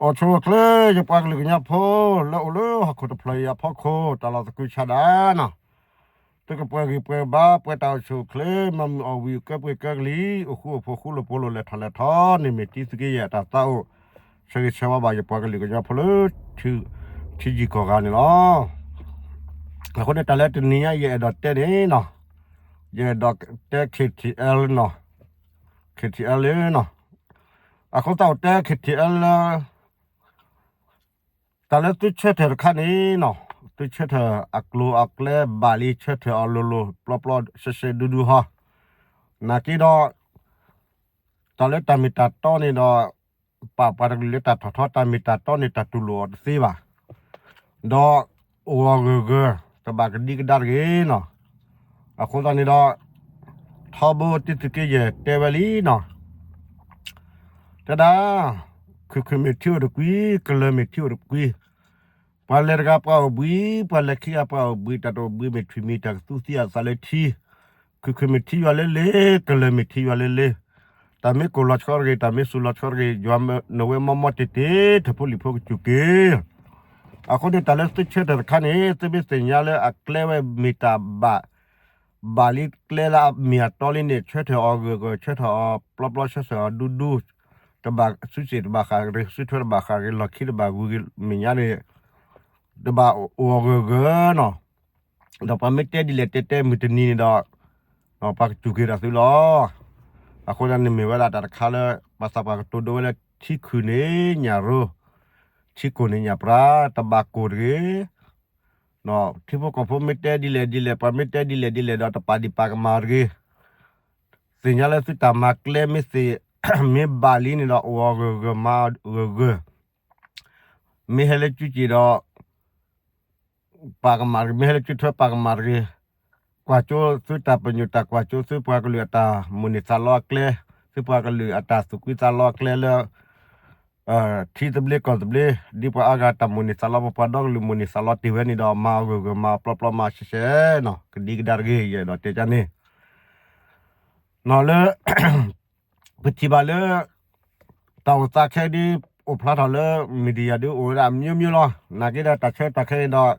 အိၣ်ဆူၣ်အိၣ်ချ့ ယပှၤကလုာ်ကညီဖိ လၢအိၣ်လၢဟီၣ်ခိၣ်တဖျၢၣ်အံၤအဖီခိၣ် တၢ်လီၢ်သကုၤဆးဒးနီၤ, သုကပှဲၤဂံၢ်ပှဲၤဘါ ပှဲၤတၢ်အိၣ်ဆူၣ်အိၣ်ချ့ မၤမုာ်အီၣ်ဝံၤ ကဲပှ့ၤကဲကလံၤ အိၣ်ဃူအိၣ်ဖိး ဃူလိာ်ဖိးလိာ် လဲၤထီၣ်လဲၤထီန့ၣ် မ့ၢ်တံသုးက့ယဲၢ်အတၢ်သးအိၣ် ဆၢဂ့ၤဆၢဝါဘၣ်ယပှၤကလုာ်ကညီဖိလၢ ထံယံၤကီၢ်ဂၤန့ၣ်လီၤ. အဃိန့ၣ် တၢ်လၢတနံၤညါ ယအဲၣ်ဒိးတဲန့ၣ်နီၤ, ယအဲၣ်ဒိးတဲ KTLA နီၤ, KTLA နီၤ, အဃိသတးအိၣ်တဲ KTLA လၢ တၢ်လၢသုဆၢထၢၣ်တခါန့ၣ်နီၤ, သုဆၢထၢၣ်အကျိၤအကျဲဘၣ်လံ ဆၢထၢၣ်အီၤလိၤလိၤ ပျီပျီရှဲရှဲဒူဒူဟီ, နာ်က့ဒီး တၢ်လၢတၢ်မ့ၢ်တၢ်တီန့ၣ်ဒီး ပာ်ပှၤတကလုာ်လၢတၢ်ထီၣ်ထီ တၢ်မ့ၢ်တၢ်တီန့ၣ် တၢ်တူၢ်လိာ်အီၤတသ့ဘၣ်, ဒီးအိၣ်အီၤဂၢၢ်ဂၢၢ် တဘၣ်ကဒံကဒါတဂ့ၤနီၤ, အဃိသတးန့ၣ်ဒီး ထီဘိတံသုးက့ယဲၢ်တဲဝဲလံနီၤ တဲဒၣ် ခုၣ်ခုၣ်မ့ၢ်ထံအိၣ်တကွံ, ကလၢၤမ့ၢ်ထံအိၣ်တကွံ, ပှၤလဲၤတဂၤပှၤအိၣ်ဘှံး, ပှၤလဲၤခံဂၤပှၤအိၣ်ဘှံး, တၢ်တအိၣ်ဘှံးမ့ၢ်ထွံၣ်မံၤ တၢ်ကသူသံအသးလၢထံ, ခုၣ်ခုၣ်မ့ၢ်ထံယွၤလၢလ့, ကလၢၤမ့ၢ်ထံယွၤလၢလ့, တၢ်မ့ၢ်ကိၢ်လီၤဆီတဂ့ၤ, တၢ်မ့ၢ်စူၤလီၤဆီတဂ့ၤ, ယွၤနဝဲမီမီတ့ၢ်တ့ၢ်, ထၢဖှိၣ်လံၤဖိကစူၢ်က့ၤ အဃိန့ၣ် တၢ်လၢသုဆၢထၢၣ်တခါန့ၣ် သုမ့ၢ်သ့ၣ်ညါလၢအကျဲဝဲမ့ၢ်တၢ်ဘၣ်, ဘၣ်လံကျဲလၢအမ့ၢ်အတီလံန့ၣ် ဆၢထၢၣ်အီၤဂၢၢ်ဂၢၢ်, ဆၢထၢၣ်အီၤပျီပျီ, ဆၢထၢၣ်အီၤဒူဒူ, တဘၣ်စုစ့ၣ်တဘၣ်ဃးတဂ့ၤ, စုထွဲတဘၣ်ဃးတဂ့ၤ, လီၢ်ခံတဘၣ်ဂုၤဂ့ၤ, မဲာ်ညါန့ၣ် တဘၣ်အိၣ်အီၤဂၢၢ်ဂၢၢ်နီၤ, ဒီးပှၤမ့ၢ်တဲဒ်လဲၣ်တဲတဲမုၢ်တနံၤန့ၣ်ဒီး ပှၤကစူၢ်က့ၤတၢ်သုလီၤ. အဃိန့ၣ်မ့ၢ်ဝဲဒၣ်တၢ်တခါလၢ ပှၤသးပှၢ်ကတိၤဒိဝဲလၢ ထံခုၣ်န့ၣ်ညၣ်ရိ, ထံကိၢ်န့ၣ်ညၣ်ပြါ, တဘၣ်ကိၢ်တဂ့ၤ, ထံဖိကီၢ်ဖိမ့ၢ်တဲဒ်လဲၣ်ဒ်လဲၣ်, ပှၤမ့ၢ်တဲဒ်လဲၣ်ဒ်လဲၣ်ဒီး တပာ်ဒံးပာ်ကမၣ်တဂ့ၤ, သ့ၣ်ညါလၢသုတၢ်မၤကျဲမ့ၢ်သ့ၣ်, မ့ၢ်ဘၣ်လံန့ၣ်ဒီး အိၣ်အီၤဂၢၢ်ဂၢၢ် မၤအီၤဂၢၢ်ဂၢၢ်, မ့ၢ်ဟဲလၢကၠူက့ၣ်ဒီး ပာ်ကမၣ်တဂ့ၤ, မ့ၢ်ဟဲလၢကၠူထွဲပာ်ကမၣ်တဂ့ၤ, ကွၢ်ကၠိသုတၢ်ပညိၣ်တၢ်ကွၢ်ကၠိ သုပှၤကလုာ်အတၢ်မိၣ်န့ၢ်သးလီအကျဲ, သုပှၤကလုာ်အတၢ်သူၣ်ကွံသးလီအကျဲလၢ ထံသဘျ့ကီၢ်သဘျ့, ဒ်ပှၤအါဂၤတၢ်မိၣ်န့ၢ်သးလီ ပပှၤဒီကလုာ်မိၣ်န့ၢ်သးလီတ့ၢ်ဝဲန့ၣ်ဒီး မၤအီၤဂၢၢ်ဂၢၢ် မၤအီၤပျီပျီ မၤအီၤရှဲရှဲနီၤ, ကဒံကဒါတဂ့ၤ ယအဲၣ်ဒိးတဲကန့ၣ် နီၤလၢ ပထံၣ်ဘၣ်လၢ တၢ်အိၣ်သးခဲဒ် အိၣ်ဖျါထီၣ်လၢ media ဒ်အိၣ်ဝဲဒၣ်အမျိုးမျိုးလီၤ. နာ်က့ဒီးတၢ်ဆၢတၢ်ခဲန့ၣ်ဒီး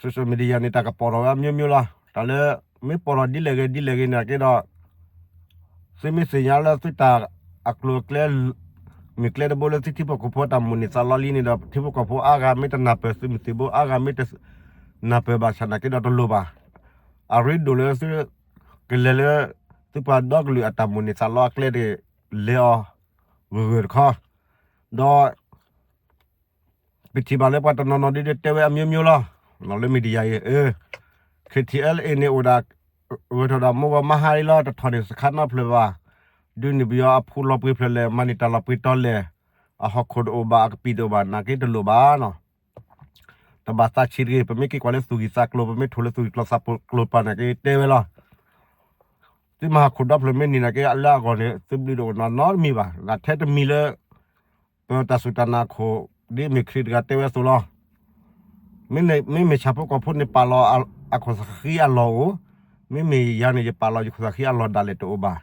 social media န့ၣ် တၢ်ကပိာ်ထီၣ်ဝဲအမျိုးမျိုးလီၤ. တၢ်လၢ မ့ၢ်ပိာ်ထီၣ်ဒ်လဲၣ်ဂ့ၤဒ်လဲၣ်ဂ့ၤနာ်က့ဒီး သုမ့ၢ်သ့ၣ်ညါလၢသုတၢ်အကျိၤအကျဲ မ့ၢ်ကျဲတဘိလၢသုထံဖိကီၢ်ဖိတၢ်မိၣ်န့ၢ်သးလီလံန့ၣ်ဒီး ထံဖိကီၢ်ဖိအါဂၤမ့ၢ်တနၢ်ပၢၢ် သုးမုၢ်သံၣ်ဘိအါဂၤမ့ၢ်တနၢ်ပၢၢ်ဘၣ်ဆၣ်နာ်က့ဒီးတလိၣ်ဘၣ်. အရ့ဒိၣ်လၢသု ကလဲၤလၢ သုပှၤဒီကလုာ်အတၢ်မိၣ်န့ၢ်သးလီအကျဲတဂ့ၤ လဲၤအီၤ ဂၢၢ်ဂၢၢ်တခီ ဒီး ပထံၣ်ဘၣ်လၢပှၤတနီၤနီၤဒ်တဲဝဲအမျိုးမျိုးလီၤ. လီၤလၢ media အံၤ KTLA န့ၣ်အိၣ်ဒၣ် ဂဲၤထီၣ်ဒၣ်မိၢ်ဂီၤမါဟါလံလီၤ. တထီၣ်န့ၢ်စခါနီတဖျၢၣ်ဘၣ်. ဒုးန့ၢ်ပယီၤအဖှိၣ်လီၤပှ့ၤဖျၢၣ်လဲၣ်, မၤန့ၢ်တၢ်လီၤပှ့ၤတီလဲၣ်, အဟီၣ်ခိၣ်တအိၣ်ဘၣ်, အကပံာ်တအိၣ်ဘၣ်, နာ်က့တလိၣ်ဘၣ်နီၤ. တဘၣ်သးဆံးတဂ့ၤ. ပမ့ၢ်က့ၤကွၢ်လၢသူၣ်ဂံၢ်သးကျိၤ, ပမ့ၢ်ထိၣ်လၢသူၣ်ဂံၢ်ကျိၤသးကျိၤပၤနာ်က့တဲဝဲလီၤ. သုမၤဟီၣ်ခိၣ်ဒီဖျၢၣ်မ့ၢ်န့ၢ်နာ်က့ လၢအဂီၢ်န့ၣ် သုဘျုးတအိၣ်နီတမံၤဘၣ်. ဂၤထဲတမံၤလၢ ပတၢ်စူၢ်တၢ်နာ်အခိၣ် ဒ်မ့ၢ်ခရံာ်တဂၤတဲဝဲအသိးလီၤ. မ့မ့ၢ်ဆၣ်ဖိကီၢ်ဖိန့ၣ် ပာ်လီၤအခိၣ်သးဃံအလီၢ်အိၣ်, မ့မ့ၢ်ယၤန့ၣ် ယပာ်လီၤယခိၣ်သးဃံအလီၢ်ဒၣ်လဲာ်တအိၣ်ဘၣ်.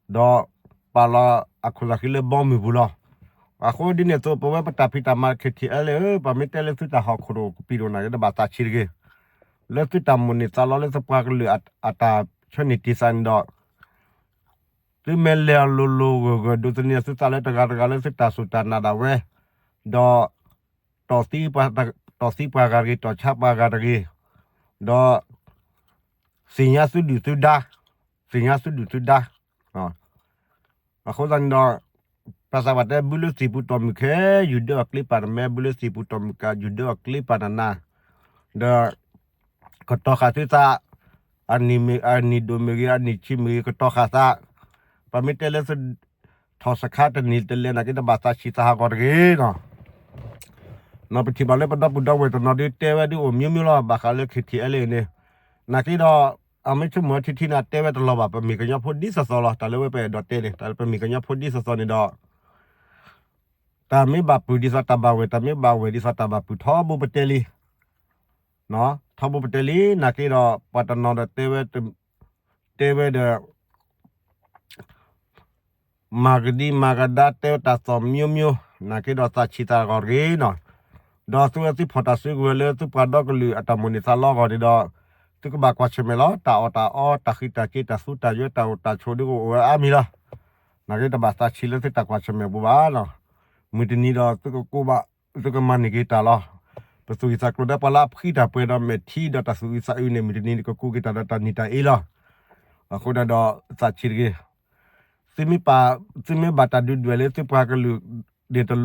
ဒီးပာ်လီၤအခိၣ်သးဃံလၢဘီမုၢ်ပူၤလီၤ. အဃိဒ်န့ၣ်အသိး ပဝဲပတၢ်ဖံးတၢ်မၤ KTLA ဧၢ, ပှၤမ့ၢ်တဲလၢသုတၢ်ဟီၣ်ခိၣ်တအိၣ်ကပံာ်တအိၣ်နာ်က့ တဘၣ်သးဆံးတဂ့ၤ. လၢသုတၢ်မိၣ်န့ၢ်သးလီလၢသုပှၤကလုာ်အတၢ်ဆၢန့ၢ်တံၢ်သးန့ၣ်ဒီး သုမ့ၢ်လဲၤအီၤလိၤလိၤဂၢၢ်ဂၢၢ် ဒိးသန့ၤသုသးလၢတဂၤတဂၤလၢသုတၢ်စူၢ်တၢ်နာ်ဒၣ်ဝဲ, ဒီး တီၢ်သံပှၤဂၤတဂ့ၤ, တီၢ်ဆါပှၤဂၤတဂ့ၤ, ဒီး သ့ၣ်ညါသုဒုၣ်သုဒါ, သ့ၣ်ညါသုဒုၣ်သုဒါ. အဃိသတးန့ၣ်ဒီး ပှၤသးပှၢ်တဲ ဘုလၢသံၣ်ပူၤတီၢ်မုၢ်ခဲ ယူၤဒၢအီၤကျ့ပာ်နမဲ, ဘုလၢသံၣ်ပူၤတီၢ်မုၢ်ကး ယူၤဒၢအီၤကျ့ပာ်နနါ, ဒီး ကတီၤဃာ်သုသး, အနံၣ်ဒိၣ်မ့ၢ်ဂ့ၤ အနံၣ်ဆံးမ့ၢ်ဂ့ၤ ကတီၤဃာ်သး, ပှၤမ့ၢ်တဲလၢ ထီၣ်စခါတနံၤတလဲၣ်နာ်က့ တဘၣ်သးဆံးသးဟးဂီၤတဂ့ၤနီၤ. ပထံၣ်ဘၣ်လၢပဒီပုၢ်ဒီဝဲၢ်တနီၤဒ်တဲဝဲဒ်အိၣ်မျိုးမျိုးလီၤ. ဘၣ်ဃးလၢ KTLA န့ၣ် နာ်က့ဒီး အမ့ၢ်ဆိကမိၣ်ဝဲထံထံန့ၣ် တဲဝဲတလီၤဘၣ်. ပမ့ၢ်ကညီဖိဒ်သိးသိးလီၤ. တၢ်လၢဝဲပအဲၣ်ဒိးတဲန့ၣ် တၢ်လၢပမ့ၢ်ကညီဖိဒ်သိးသိးန့ၣ်ဒီး တၢ်မ့ၢ်ဘၣ်ပုၢ်ဒ်သိးတၢ်ဘၣ်ဝဲၢ်, တၢ်မ့ၢ်ဘၣ်ဝဲၢ်ဒ်သိးတၢ်ဘၣ်ပုၢ် ထီဘိပတဲလံ, ထီဘိပတဲလံ. နာ်က့ဒီး ပှၤတနီၤဒီးတဲဝဲ, တဲဝဲဒီး မၤကဒံမၤကဒါ တဲဝဲတၢ်သီၣ်မျိုးမျိုး, နာ်က့ဒီးသးဆံးသးဂီၤတဂ့ၤနီၤ. ဒီးသုဝဲသ့ၣ်ဖီၣ်တၢ်စုကဝဲၤလၢသုပှၤဒီကလုာ်အတၢ်မိၣ်န့ၢ်သးလီအဂီၢ်န့ၣ်ဒီး သုကဘၣ်ကွၢ်ဆၢၣ်မဲာ်လီၤ. တၢ်အီၣ်တၢ်အီ တၢ်ဃံးတၢ်စ့ၤ တၢ်သူတၢ်ယွဲ တၢ်အိၣ်တၢ်ဆိးဒ်ကအိၣ်ဝဲအါမံၤလီၤ. နာ်က့တဘၣ်သးဆံးလၢသုတၢ်ကွၢ်ဆၢၣ်မဲာ်ပူၤဘၣ်နီၤ. မုၢ်တနံၤဒီးသုကကိးဘၣ် သုကမၤန့ၢ်က့ၤတၢ်လီၤ. ပသူၣ်ကံၢ်သးကျိၤဒီးပှၤလၢအဖှံတၢ်ပှဲၤဒီးမဲာ်ထံဒီးတၢ်သူၣ်အုးသးအုးန့ၣ် မုၢ်တနံၤန့ၣ်ကကူးက့ၤတၢ်ဒီးတၢ်နံၤတၢ်အ့လီၤ. အဃိဒီးသးဆံးတဂ့ၤ. သုမ့ၢ်ဘၣ်တၢ်ဒုးဒွဲၣ်လၢသုပှၤကလုာ် န့ၣ်ဒီးတဘၣ်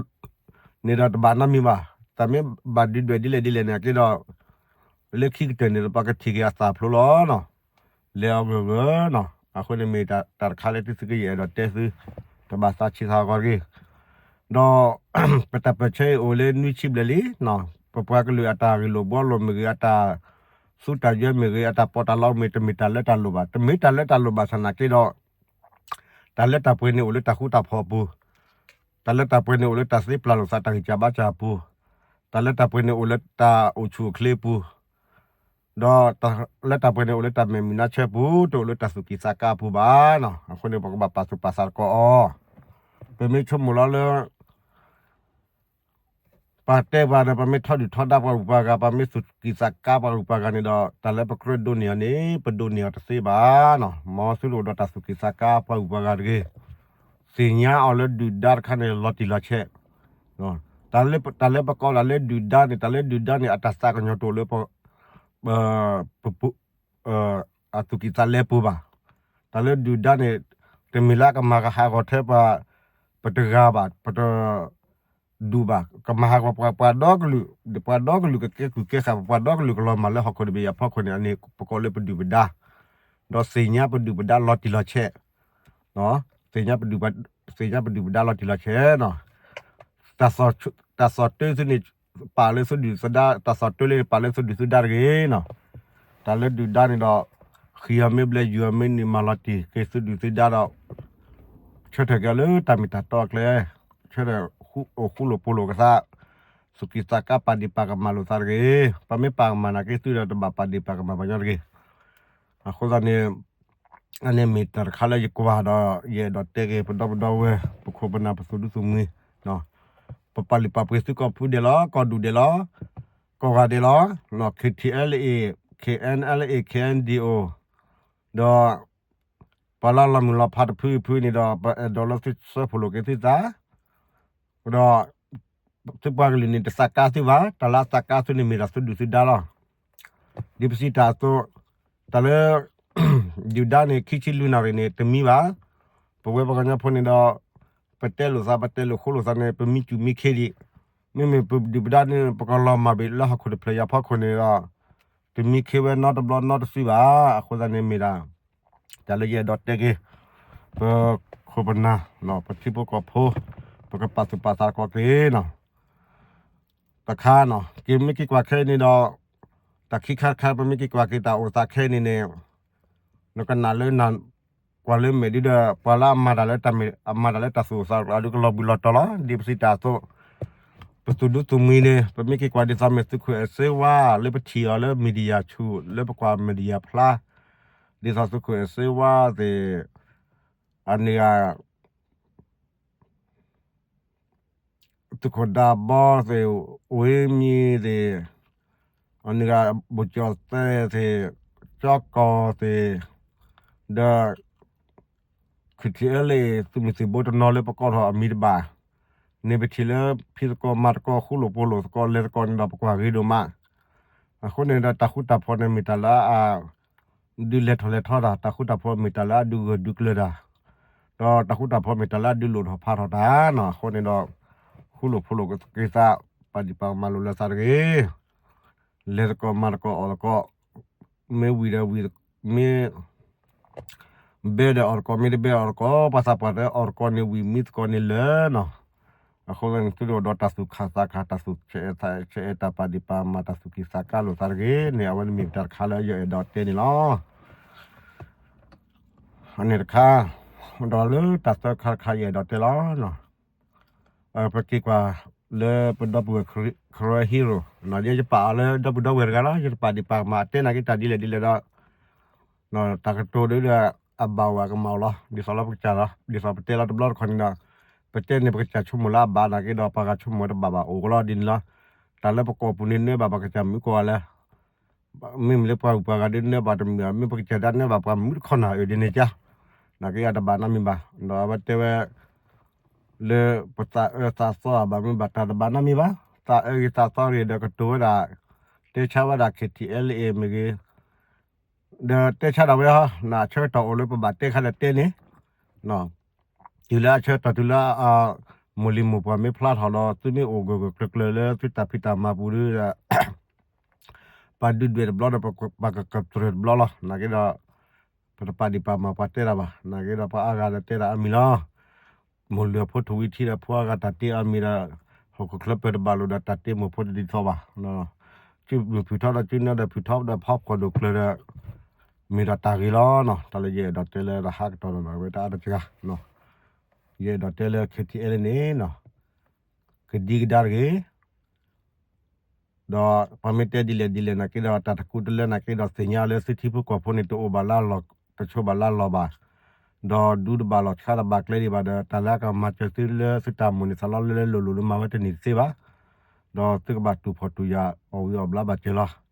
နီတမံၤဘၣ်. တၢ်မ့ၢ်ဘၣ်ဒုးဒွဲၣ်ဒ်လဲၣ်ဒ်လဲၣ်န့ၣ် အက့ဒီး လၢခံကတၢၢ်န့ၣ်ဒီးပှၤကထံၣ်က့ၤအသးဖျိလီၤနီၤ. လဲၤအီၤဂၢၢ်ဂၢၢ်နီၤ. အဃိန့ၣ်မ့ၢ်တၢ်တခါလၢတသုကယအဲၣ်ဒိးတဲသု တဘၣ်သးဆံးသးဂီၤတဂ့ၤ. ဒီး ပတၢ်ပၢၢ်ဆၢအံၤအိၣ်လၢနွံဆံဘျဲၣ်လံနီၤ. ပပှၤကလုာ်အတၢ်ဂ့ၢ်လိာ်ဘှီလိာ်မ့ၢ်ဂ့ၤ အတၢ်သူတၢ်ယွဲမ့ၢ်ဂ့ၤ အတၢ်ပီးတၢ်လီမ့ၢ် တမ့ၢ်တၢ်လၢတၢ်လိၣ်ဘၣ်. တမ့ၢ်တၢ်လၢတၢ်လိၣ်ဘၣ်ဆၣ်နာ်က့ဒီး တၢ်လၢတၢ်ပှဲၤန့ၣ်အိၣ်လၢတၢ်ဃူတၢ်ဖိးအပူၤ, တၢ်လၢတၢ်ပှဲၤန့ၣ်အိၣ်လၢတၢ်သ့ပျၢ်လိာ်သးတၢ်ဂံၢ်စၢ်ဘါစၢ်အပူၤ, တၢ်လၢတၢ်ပှဲၤန့ၣ်အိၣ်လၢတၢ်အိၣ်ဆူၣ်အိၣ်ချ့အပူၤ, ဒီးတၢ်လၢတၢ်ပှဲၤန့ၣ်အိၣ်လၢတၢ်မဲာ်မုာ်နါဆၢပူၤ တအိၣ်လၢတၢ်သူၣ်ကံၢ်သးကါအပူၤဘၣ်နီၤ. အဃိန့ၣ် ပကဘၣ်ပာ်သူၣ်ပာ်သးတကီးအီၤ. ပမ့ၢ်ဆိကမိၣ်လီၤလၢ ပှၤတဲပှၤဒီး ပမ့ၢ်ထီဒုၣ်ထီဒါပှၤဂုၤပှၤဂၤ ပမ့ၢ်သူၣ်ကံၢ်သးကါပှၤဂုၤပှၤဂၤန့ၣ်ဒီး တၢ်လၢပကြၢးဒိးန့ၢ်အီၤန့ၣ် ပဒိးန့ၢ်အီၤတသ့ဘၣ်နီၤ. မ်သုတအိၣ်ဒီးတၢ်သူၣ်ကံၢ်သးကါပှၤဂုၤပှၤဂၤတဂ့ၤ. သ့ၣ်ညါအီၤလၢဒုၣ်ဒါတခါန့ၣ် လီၤတံၢ်လီၤဆဲး, တၢ်လၢပကိးတၢ်လၢဒုၣ်ဒါန့ၣ် တၢ်လၢဒုၣ်ဒါန့ၣ် အတၢ်သးကညီၤတအိၣ်လၢ ပ အသူၣ်ကံၢ်သးလဲပူၤဘၣ်. တၢ်လၢဒုၣ်ဒါန့ၣ် တမ့ၢ်လၢအကမၤကဟးဂီၤထဲပှၤ ပတဂၤဘၣ် ပတဒူၣ်ဘၣ် ကမၤဟးဂီၤပှၤ ပှၤဒီကလုာ် ပှၤဒီကလုာ်ကကဲကုၢ်ကဲဃာ် ပှၤဒီကလုာ်ကလီၤမၢ်လၢဟီၣ်ခိၣ်တဘ့ၣ်အံၤအဖီခိၣ်န့ၣ် အန့ၣ်ပကိးလၢပဒုၣ်ပဒါ, ဒီးသ့ၣ်ညါပဒုၣ်ပဒါလီၤတံၢ်လီၤဆဲး, သ့ၣ်ညါပဒုၣ်ပဒါလီၤတံၢ်လီၤဆဲးနီၤ. တၢ်သီၣ်တၢၢ်သုန့ၣ် ပာ်လၢသုဒုၣ်သုဒါ တၢ်သီၣ်တၢၢ်လၢန့ၣ် ပာ်လၢသုဒုၣ်သုဒါတဂ့ၤနီၤ. တၢ်လၢဒုၣ်ဒါန့ၣ်ဒီး ဃံးအီၤမ့ၢ်ဘျဲၣ် ယူၤအီၤမ့ၢ်နံၣ် မၤလီၤတံၢ်က့ၤသုဒုၣ်သုဒါဒီး ဆၢထၢၣ်က့ၤအီၤလၢတၢ်မ့ၢ်တၢ်တီအကျဲ, ဆၢထၢၣ်အိၣ်ဃူလိာ်ဖိးလိာ်ကသး, သူၣ်ကံၢ်သးကါပာ်ဒံးပာ်ကမၣ်လိာ်သးတဂ့ၤ. ပမ့ၢ်ပာ်ကမၣ်နာ်က့သုဒီးတဘၣ်ပာ်ဒံးပာ်ကမၣ်ပှၤညီတဂ့ၤ. အဃိသတးန့ၣ် အန့ၣ်မ့ၢ်တၢ်တခါလၢယကွၢ်ဒီး ယအဲၣ်ဒိးတဲက့ၤ ပဒီပုၢ်ဒီဝဲၢ် ပခိၣ်ပနၢ်ပသုးဒူသုးမုၢ်, ပပာ်လုၢ်ပာ်ပှ့ၤသုကိးဖုဒဲးလီၤ ကိးဒူၣ်ဒဲးလီၤ ကိးဂၤဒဲးလီၤ, KTLA, KNLA, KNDO, ဒီး ပှၤလၢလီၤမုၢ်လီၤဖးတဖုဖုန့ၣ်ဒီး ပအဲၣ်ဒိးလၢသုဆၢဖှိၣ်လိာ်က့ၤသုသး ဒီး သုပှၤကလုာ်န့ၣ်တသးကါသုဘၣ်, တၢ်လၢအသးကါသုန့ၣ်မ့ၢ်ဒၣ်သုဒုၣ်သုဒါလီၤ. ဒ်ပစံးတၢ်အသိး, တၢ်လၢ ဒုၣ်ဒါန့ၣ် ခံဆံလွံၢ်နၣ်ရံၣ်န့ၣ် တမံဘၣ်. ပဝဲပှၤကညီဖိန့ၣ်ဒီး ပတဲလိာ်သး ပတဲလိာ်ဃိလိာ်သးန့ၣ် ပမံစူၣ်မံခ့ဒံး, မ့မ့ၢ်ပဒုၣ်ပဒါန့ၣ် ပကလီၤမၢ်ဘၣ်လၢဟီၣ်ခိၣ်တဖျၢၣ်အံၤအဖီခိၣ်န့ၣ်ဒီး တမံခ့ဝဲနီတဘျီနီတစုဘၣ်. အဃိသတးန့ၣ်မ့ၢ်ဒၣ် တၢ်လၢယအဲၣ်ဒိးတဲက့ၤ ပခိၣ်ပနၢ် ပထံဖိကီၢ်ဖိ ပကပာ်သူၣ်ပာ်သးတကီးက့ၤနီၤ. တခါနီၤ က့ၤမ့ၢ်က့ၤကွၢ်ခဲအံၤန့ၣ်ဒီး တၢ်ခံခါတခါ ပမ့ၢ်က့ၤကွၢ်က့ၤတၢ်အိၣ်သးခဲအံၤန့ၣ်န့ၣ် နကနၣ်လၢနၢ် ကွၢ်လၢမဲာ်ဒ်ဒီး ပှၤလၢအမၤတၢ်လၢတၢ်မ့ၢ် အမၤတၢ်လၢတၢ်သူၣ်အိၣ်သးအိၣ်အဒုကလီၤဘှံးလီၤတီၤလီၤ. ဒ်ပစံးတၢ်အသိး ပသုးဒူသုးမုၢ်န့ၣ် ပမ့ၢ်က့ၤကွၢ်ဒ်သိးမ့ၢ်သုးခိၣ်အဲၣ်စ့ဝါ လၢပထံၣ်အီၤလၢ media ဆူၣ် လၢပကွၢ် media ဖျါ ဒ်သိးသုးခိၣ်အဲၣ်စ့ဝါသ့ၣ် အန့ၣ်ဂၤ သုးခိၣ်ဒးဘီသ့ၣ် ဝ့မံၤသ့ၣ် အန့ၣ်ဂၤ ဘိၣ်ကၠီၣ်သဲးသ့ၣ် ကၠီကီၢ်သ့ၣ် ဒီး KTLA သုးမုၢ်သံၣ်ဘိတနီၤလၢပကိးထီၣ်အမံၤတဘၣ် န့ၣ်ပထံၣ်လၢဖံးသကိးမၤသကိးဃူလိာ်ဖိးလိာ်သကိးလဲၤသကိးန့ၣ်ဒီးပကွၢ်ဂ့ၤဒိၣ်မး. အဃိန့ၣ်ဒီးတၢ်ဃူတၢ်ဖိးန့ၣ်မ့ၢ်တၢ်လၢအ ဒုးလဲၤထီၣ်လဲၤထီတၢ် တၢ်ဃူတၢ်ဖိးမ့ၢ်တၢ်လၢအဒုးဂၢၢ်ဒုးကျၢၤတၢ် ဒီးတၢ်ဃူတၢ်ဖိးမ့ၢ်တၢ်လၢအဒုးလိၣ်ထီၣ်ဖးထီၣ်တၢ်နီၤ. အဃိန့ၣ်ဒီး ဃူလိာ်ဖိးလိာ်က့ၤသး ပာ်ဒံးပာ်ကမၣ်လိာ်လၢသးတဂ့ၤ လဲၤသကိးမၤသကိးအီၣ်သကိး မ့ၢ်ဝံၤဒီးဝံၤ မ့ၢ် ဘဲဒီးအီၣ်သကိး မ့ၢ်တဘဲအီၣ်သကိး ပှၤသးပှၢ်တဲအီၣ်သကိးန့ၣ်ဝံၤ မံသကိးန့ၣ်လၢာ်နီၤ. အဃိသတးန့ၣ် သုတအိၣ်ဒီးတၢ်သူၣ်ခၣ်သးခၣ် တၢ်သူၣ်ဆဲးအဲးဆဲးအဲး တၢ်ပာ်ဒံးပာ်ကမၣ် တၢ်သူၣ်ကံၢ်သးကါလိာ်သးတဂ့ၤန့ၣ် အဝဲန့ၣ်မ့ၢ်တၢ်တခါလၢယအဲၣ်ဒိးတဲန့ၣ်လီၤ. အန့ၣ်တခါ ဒီးလၢတၢ်သၢခါတခါယအဲၣ်ဒိးတဲလီၤ. ပက့ၤကွၢ်လၢပဒီပုၢ်ဝဲၢ် Karen Hero ယပာ်အီၤလၢဒီပုၢ်ဒီဝဲၢ်တဂၤလီၤ. ယတပာ်ဒံးပာ်ကမၣ် အတဲနာ်က့တၢ်ဒ်လဲၣ်ဒ်လဲၣ်ဒီး တၢ်ကတိၤဒ်ဒီး အဘၣ်ဝဲကမၣ်အီၤလီၤ. ဒ်သိးလၢပကစၢ်လီၤ ဒ်သိးပတဲလီၤတဘျီတခီၣ်န့ၣ်ဒီး ပတဲန့ၣ် ပကစၢ်ဆိကမိၣ်လၢအဘၣ်နာ်က့ဒီး ပှၤဂၤဆိကမိၣ်တဘၣ်ဘၣ် အိၣ်ကလီဒ်န့ၣ်လီၤ. တၢ်လၢပကိာ်ပူၤန့ၣ် နၢဘၣ်ပှၤကစၢ်မုၣ်ကိးဂၤလဲၣ်. မ့မ့ၢ်လၢပှၤဂုၤပှၤဂၤဒုးနၢဘၣ်တမုာ်ဘၣ်, မ့ၢ်ပကစၢ်ဒၣ်နၢဘၣ်ပှၤမုၣ်တခီနၤ အၢဒ်န့ၣ်ကါ, နာ်က့အတဘၣ်နီတမံၤဘၣ်. ဒီးအဝဲတဲဝဲ လၢပသးအၢသးသီအဘၣ်မ့ၢ်ဘၣ်တၢ်တဘၣ်နီတမံၤဘၣ်, သးအၢဂ့ၤသးသီဂ့ၤဒီးကတိၤဝဲဒၣ် တဲဆါဝဲဒၣ် ခဲထံအဲလ်အ့မ့ၢ်ဂ့ၤ ဒီးတဲဆါဒၣ်ဝဲဟီ, နအဆၢကတီၢ်အိၣ်လၢပဘၣ်တဲခါဒီးတဲန့ၣ်, တုၤလၢအဆၢကတီၢ်တုၤလၢ မိၢ်လံၤမိၢ်ပှၢ်မ့ၢ်ဖျါထီၣ်ဒီး သုမ့ၢ်အိၣ်ဂၢၢ်ဂၢၢ်ကျၢၤကျၢၤလၢသုတၢ်ဖံးတၢ်မၤပူၤဒီး ပှၤဒုးဒွဲၣ်တဘျီဒီး ပှၤကကတြၢၤတဘျီလီၤ. နာ်က့ဒီး ပတပာ်ဒံးပာ်မၤပှၤတဲတၢ်ဘၣ်. နာ်က့ဒီးပှၤအါဂၤဒီးတဲတၢ်အါမံၤလီၤ. မိၢ်လုၢ်အဖိထူဝံထံဒီးဖိအါဂၤတၢ်တ့အါမံၤဒီး ဟီၣ်ခိၣ်ချၢပၢၢ်တဘၣ်လိာ်ဒီးတၢ်တ့မိၢ်ဖိတဒ်သိးဘၣ်. စုမုၢ်ဖုၣ်ထီဒီးစုနၢဒီးဖုၣ်ထီဒီးဖီခိၣ်ဒိၣ်ကျၢၤဒီး မ့ၢ်ဒီးတၢ်ဂ့ၤလီၤနီၤ. တၢ်လၢယအဲၣ်ဒိးတဲလၢတဟးကတီၢ်ဒီးဝဲတအါတစှၤ ယအဲၣ်ဒိးတဲလၢ ခဲထံအဲလ်အ့န့ၣ်နီၤ ကဒံကဒါတဂ့ၤ ဒီးပှၤမ့ၢ်တဲဒ်လဲၣ်ဒ်လဲၣ်နာ်က့ဒီး တၢ်တကူတလၢနာ်က့ဒီး သ့ၣ်ညါလၢသုထံဖိကီၢ်ဖိန့ၣ် တအိၣ်ဘၣ်လၢအလီၢ် တဆိးဘၣ်လၢအလီၢ်ဘၣ်, ဒီးဒူတဘၣ်လီၢ်ဆါတဘၣ်ကျဲဒံးဘၣ်ဒီး တၢ်လၢအကမၤစၢၤသုလၢသုတၢ်မိၣ်န့ၣ် သးလီလၢလၢလိၤလိၤလၢမၤဝဲတန့ၢ်တသ့ဘၣ်, ဒီးသုကဘၣ်တူၢ်ဖှီၣ်တူၢ်ယာ်အီၣ်ဂံၢ်အီၣ်ဘျါဘၣ်စၢၤလီၤ.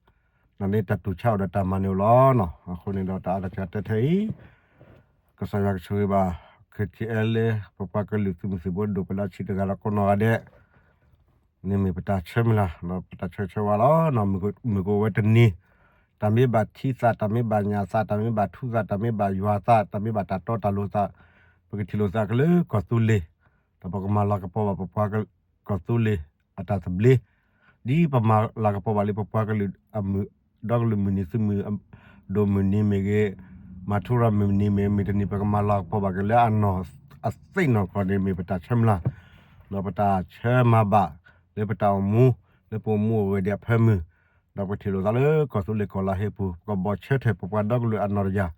နာ်န့ၣ်တၢ်တူၢ်ဆါအိၣ်ဒီးတၢ်မၤန့ၣ်အိၣ်လီၤနီၤ. အဃိန့ၣ်ဒီးတၢ်အါတစှၤတဲထဲအံၤ ကစၢ်ယွၤကဆိၣ်ဂ့ၤဘၣ် ခဲထံအဲလ်အ့ ပပှၤကလုာ်သုးမုၢ်သံၣ်ဘိဒိၣ်ပလၢဆံးတဂၤဒီးကိးနီၢ်ဂၤဒဲး န့ၣ်မ့ၢ်ပတၢ်ဆၢမုၢ်လၢ် ဒီးပတၢ်ဆၢဂ့ၤဆၢဝါလီၤ. မုၢ်ကအိၣ်ဝဲတနံၤ တၢ်မ့ၢ်ဘၣ်ထံသး တၢ်မ့ၢ်ဘၣ်ညၣ်သး တၢ်မ့ၢ်ဘၣ်ထူသး တၢ်မ့ၢ်ဘၣ်ယွၤသး တၢ်မ့ၢ်ဘၣ်တၢ်တီတၢ်လိၤသး ပကထံၣ်လိာ်သးကလၢကီၢ်သူလ့ၤ ဒီးပကမၤလၤကပီၤဘၣ်ပပှၤကီၢ်သူလ့ၤအတၢ်သဘျ့ ဒ်ပမၤလၤကပီၤဘၣ်လၢပပှၤကလုာ်အမုၢ် ဒီကလုာ်မုၢ်နံၤသုးမုၢ်ဒိၣ်မုၢ်နံၤမ့ၢ်ဂ့ၤ မၤထူရၤမုၢ်နံၤမ့ၢ် မ့ၢ်တနံၤပကမၤလၤကပီၤဘၣ်က့ၤလၢအနီၢ်အသ့ၣ်နီၢ်ကီၢ်န့ၣ် မ့ၢ်ပတၢ်ဆၢမုၢ်လၢ် ဒီးပတၢ်ဆၢမၤဘၣ် လၢပတၢ်အိၣ်မူ လၢပအိၣ်မူအိၣ်ဂဲၤဒံးအဖၢမုၢ် ဒီးပကထံၣ်လိာ်သးလၢကီၢ်သူလ့ၤကီၢ်လါဟ့ပူၤ ပကဘီၣ်ဆၢထၢၣ်ပပှၤဒီကလုာ်အနီၢ်တယၢ်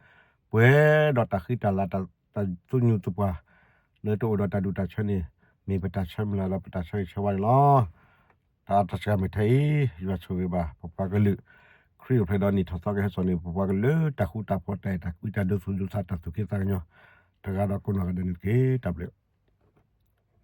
ပှဲၤဒီးတၢ်ဃံတၢ်လၤတၢ်သူၣ်ညူသပှၢ် လၢတအိၣ်ဒီးတၢ်ဒူၣ်တၢ်ဆၢန့ၣ် မ့ၢ်ပတၢ်ဆၢမုၢ်လၢ်ဒီးပတၢ်ဆၢဂ့ၤဆၢဝါန့ၣ်လီၤ. တၢ်အါတစှၤမ့ၢ်ထဲအံၤ ယွၤဆိၣ်ဂ့ၤဘၣ် ပပှၤကလုာ် ခရံာ်အိၣ်ဖျဲၣ်ဒီးနံၣ်ထီၣ်သီကဟဲစိာ်န့ၣ် ပပှၤကလုာ်လၢတၢ်ဃူတၢ်ဖိးတၢ်အဲၣ်တၢ်ကွံတၢ်ဒိသူၣ်ဒိသးတၢ်သူၣ်က့သးကညီၤ တဂၤဒီးကိးနီၢ်ဂၤဒဲးန့ၣ်တက့ၢ်. တၢ်ဘျုး